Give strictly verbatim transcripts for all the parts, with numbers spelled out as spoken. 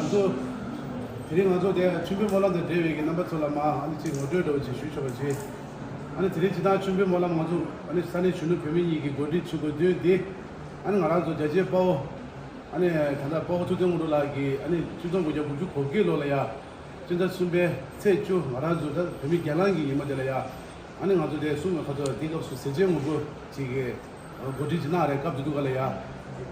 ཚོ། དེ་རིང་ང་ཚོ་དེ་མཆོད་འབུལ་སྨོན་ལམ་དང་འབྲེལ་བའི་གི་རྣམ་པ་ཚོ་ལ་མ་ཨ་ནི་ཅིག་ངོ་སྤྲོད་འདྲ་བོ་ཅིག་ཞུ་ཆོག་པ་བྱེད། ཨ་ནི་དེ་རིང་སྤྱིར་བཏང་མཆོད་འབུལ་སྨོན་ལམ་ང་ཚོ་ཨ་ནི་ས་གནས་གཞོན་ནུ་བོད་མི་གཉིས་ཀྱིས་གོ་སྒྲིག་བྱེད་དགོས་དོན་དེ། ཨ་ནི་ང་རང་ཚོ་རྒྱལ་གཅེས་དཔའ་བོ། ཨ་ནི་ད་ལྟ་དཔའ་བོ་ཐུབ་བསྟན་དངོས་གྲུབ་ལགས་ཀྱིས་ཨ་ནི་ཆིག་སྟོང་དགུ་བརྒྱ་དགུ་བཅུ་གོ་བརྒྱད་ལོ་ལ་ཡ། སྤྱི་ཟླ་གསུམ་པའི་ཚེས་བཅུ་ང་རང་ཚོ་ད་བོད་མི་སྒེར་ལངས་ཀྱི་ཉིན་མོ་དེ་ལ་ཡ། ཨ་ནི་ང་ཚོ་དེ་གསུམ་གྱི་ཁ་ཐོག་དེ་སྐབས་སུ་ཟས་བཅད་ངོ་རྒོལ་ཅིག་གི་གོ་སྒྲིག་ཅིག་གནང་རེད། སྐབས་དེ་དུས་ག་ལ་ཡ།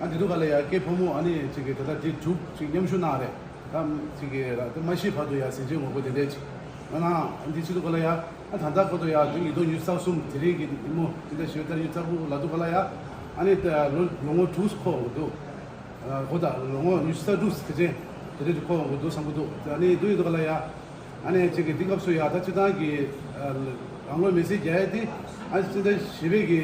ཨ་དེ་དུས་ག་ལ་ཡ་སྐྱེས་ཕོ་མོ་ཨ་ནི་ཅིག་གི་ད་ལྟ་དེ་དྲུག་ཅིག་མཉམ་ཞུགས་གནང་རེད། ད་ཅིག་གི་ད་མ་ཤི་བར་དུ་ཡ་ཟས་བཅད་ངོ་རྒོལ་དེ་འདྲས་ཅིག་ང་ནང་འདི་ཕྱི་དུས་ག་ལ་ཡ། ཨ་ད་ལྟ་བར་དུ་ཡ་དེ་ཉིས་སྟོང་ཉི་ཤུ་རྩ་གསུམ་དེ་རིང་གི་ཉིན་མོ་དེ་འདྲ་ཞོལ་ལྟར་ཉི་ཤུ་རྩ་དགུ་ལ་དུས་ག་ལ་ཡ། ཨ་ནི་ད་ལོ་ལོ་ངོ་དྲུག་འཁོར་འདུག་ཨ་ཁོ་ད་ལོ་ངོ་ཉི་ཤུ་རྩ་དྲུག་ཟེར་ཅན་དེ་འདྲ་ཅིག་འཁོར་འོང་གི་འདུག་བསམ་གི་འདུག་ཨ་ནི་འདུག་ཡོད་འདུག་ག་ལ་ཡ། ཨ་ནི་ཅིག་གི་འདི་སྐབས་སུ་ཡ་ད་སྤྱིར་བཏང་གི་ཨ་རང་ལོ་མེ་སྲེག་རྒྱག་ཡ་དེ་ཨ་ནི་སྤྱི་ཟླ་བཞི་པའི་གི་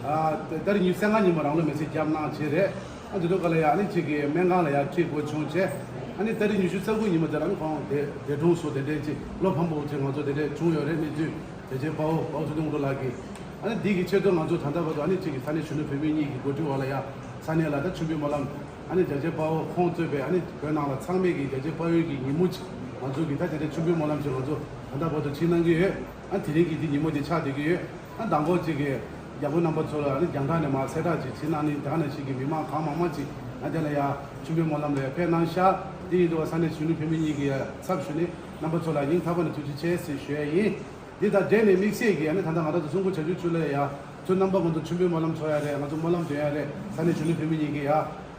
ཨ་ཏ་རིག་ཉི་ཤུ་རྩ་ལྔ་ཉིན་མོ་རང་ལོ་མེ་སྲེག་བརྒྱབ་གནང་བྱས་རེད། ཨ་འདི་འདུག་ག་ལ་ཡ་ཨ་ནི་ཅིག་གི་སྨན་ཁང་ལ་ཡ་ཁྲིད་དགོས་བྱུང་བྱས། ཨ་ནི་ཏ་རིག་ཉི་ཤུ་རྩ་དགུ་ཉིན་མོ་དེ་རང་ཁོང་དེ་འདས་གྲོངས་སོང་། དེ་འདྲས་ཅིག་བློ་ཕམ་པོ་ཅིག་ང་ཚོ་དེ་འདྲས་བྱུང་ཡོད་རེད། གནས་ཚུལ་དེ་རྗེས་དཔའ་བོ་དཔའ་བོ་ཐུབ་བསྟན་དངོས་གྲུབ་ལགས་ཀྱིས། ཨ་ནི་འདི་གི་ཆེད་དུ་ང་ཚོ་ད་ལྟ་བར་དུ་ཨ་ནི་གཅིག་གི་ས་གནས་གཞོན་ནུ་བོད་མི་གཉིས་ཀྱི་འགོ་ཁྲིད་འོག་ལ་ཡ་ས་གནས་ལ་ད་མཆོད་འབུལ་སྨོན་ལམ། ཨ་ནི་རྒྱལ་གཅེས་དཔའ་བོ་ཁོང་གཙོས་པའི་ཨ་ནི་བོད་ནང་ལ་ཚང་མས་ཀྱི་རྒྱལ་གཅེས་དཔའ་བོའི་གི་ཉིན་མོ་ཅིག་ང་ཚོ་གི་ད་དེ་འདྲའི་མཆོད་འབུལ་སྨོན་ལམ་ཅིག་ང་ཚོ་ད་ལྟ་བར་དུ་ཅིག་གནང་གི་ཡོད། ཨ་དེ་རིང་གི་འདི་ཉིན་མོ་འདི་ཆགས་བསྡད་ཀྱི་ཡོད། ཨ་མདང་དགོང་གཅིག་གི་རྒྱལ་པོ་རྣམ་པ་ཚོ་ལ་ཨ་ནི་རྒྱང་ཐག་ནས་མར་གསལ་བསྒྲགས་ཅིག་ཅིག་གནང་ནི་དེ་ག་ནང་བཞིན་གྱི་མི་མང་གང་མང་མང་ཅིག་ཨ་དེ་ལ་ཡ་མཆོད་འབུལ་སྨོན་ལམ་ལ་ཡ་ཕེབས་གནང་ཤག་དེ་ཡིན་དུས་ས་གནས་གཞོན་ནུ་བོད་མི་གཉིས་ཀྱི་ཡ་ཚབ་ཞུས་ནས་རྣམ་པ་ཚོ་ལ་སྙིང་ཐག་པ་ནས་ཐུགས་རྗེ་ཆེ་ཟེར་ཞུ་ཡ་ཡིན། འདི་དང་འབྲེལ་ནས་དམིགས་བསལ་གྱིས་ཨ་ནི་ད་ལྟ་ང་རང་ཚོ་སྲུང་འཁོར་བྱ་རྒྱུད་ཚུལ་ལ་ཡ་ཚུར་རྣམ་པ་ང་ཚོ་མཆོད་འབུལ་སྨོན་ལམ་འཚོགས་ཡ་རེད། ང་ཚོ་སྨོན་ལམ་འདོན་ཡ་རེད། ས་གནས་གཞོན་ནུ་བོད་མི་གཉིས་ཀྱིས་ཡ་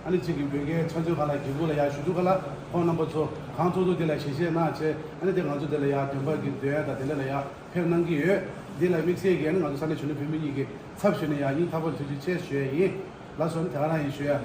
ཨ་ནི་གཅིག་གི་བོད་རྒྱའི་ཕྱག་མཛོད་ཁང་ལ་གི་སྒོ་ལ་ཡ་ཞུ་དུས་ག་ལ་ཁོང་རྣམ་པ་ཚོ་གང་ཚོགས་འདུ་དེ་ལ་ཞལ་བཞེས་གནང་བྱས། ཨ་ནི་དེ་ང་ཚོ་དེ་ལ་ཡ་འདོན་པ་གི་འདོན་ཡ་དང་དེ་འདྲ་ལ་ཡ་ཕེབས་གནང་གི་ཡོད། འདི་ལ་དམིགས་བསལ་གྱིས་ཨ་ནི་ང་ཚོ་ས་གནས་གཞོན་ནུ་བོད་མི་གཉིས་ཀྱི་ཚབ་ཞུས་ནས་ཡ་སྙིང་ཐག་པ་ནས་ཐུགས་རྗེ་ཆེ་ཞུ་ཡ་ཡིན། ལགས་སོ། ཨ་ནི་དེ་ག་རང་ཡིན་ཞུ་ཡ།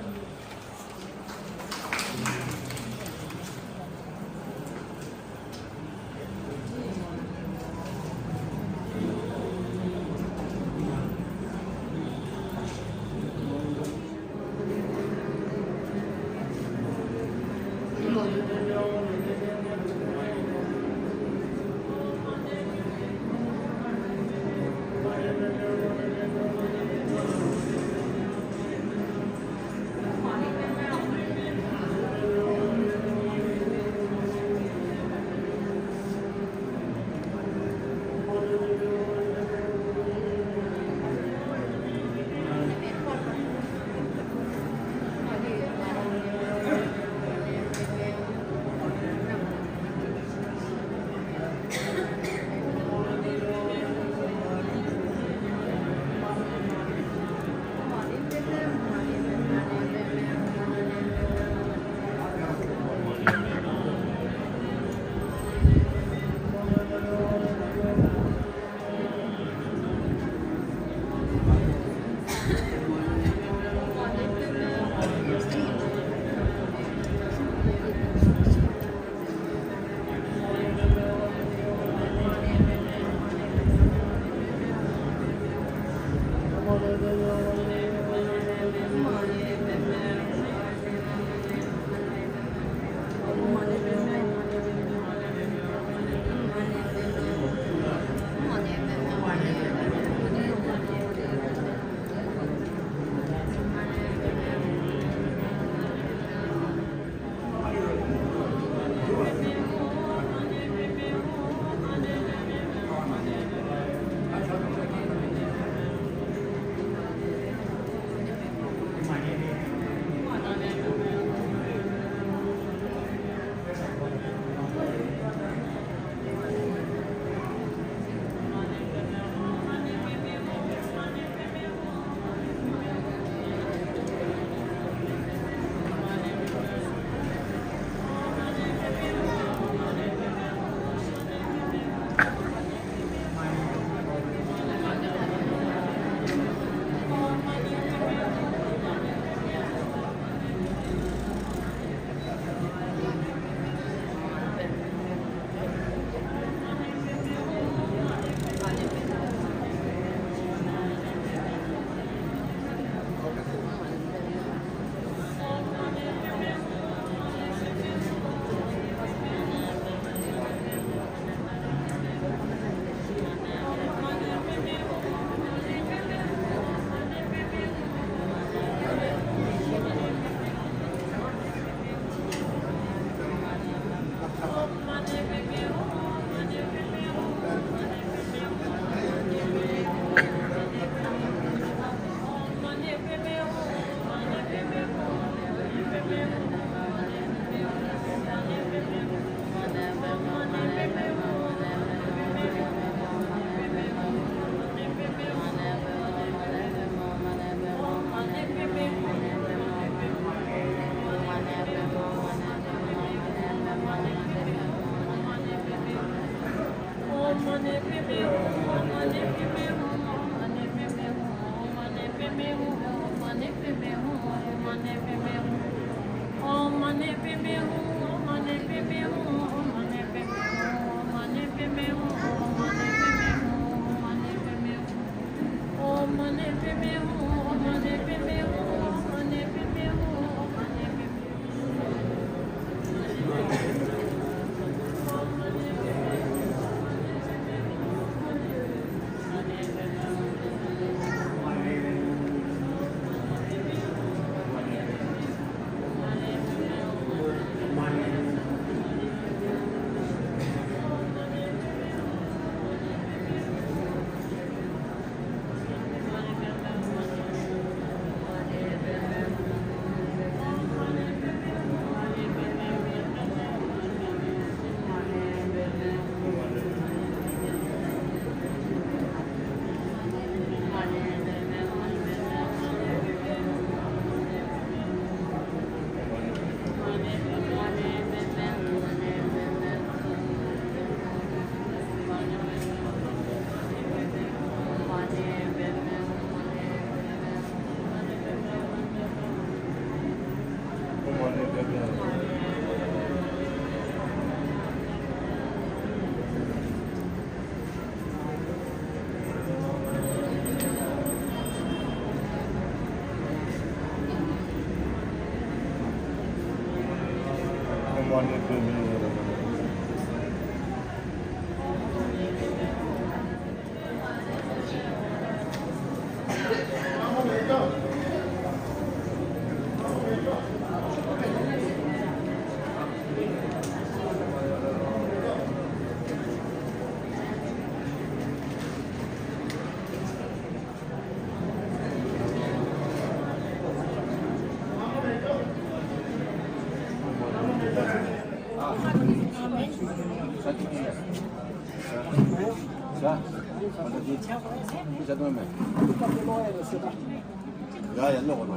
ཡ་ཡ་ལོག་ནོ།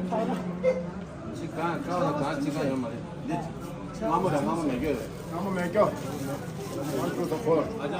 ཅི་གང་གང་ལ་གང་ཅི་གང་ཡོད་མ་རེད། འདི་སྔ་མོ་དང་སྔ་མོ་མེད་གྱོད་རེད། སྔ་མོ་མེད་གྱོད། One, two, three, four. ཨ་ཅག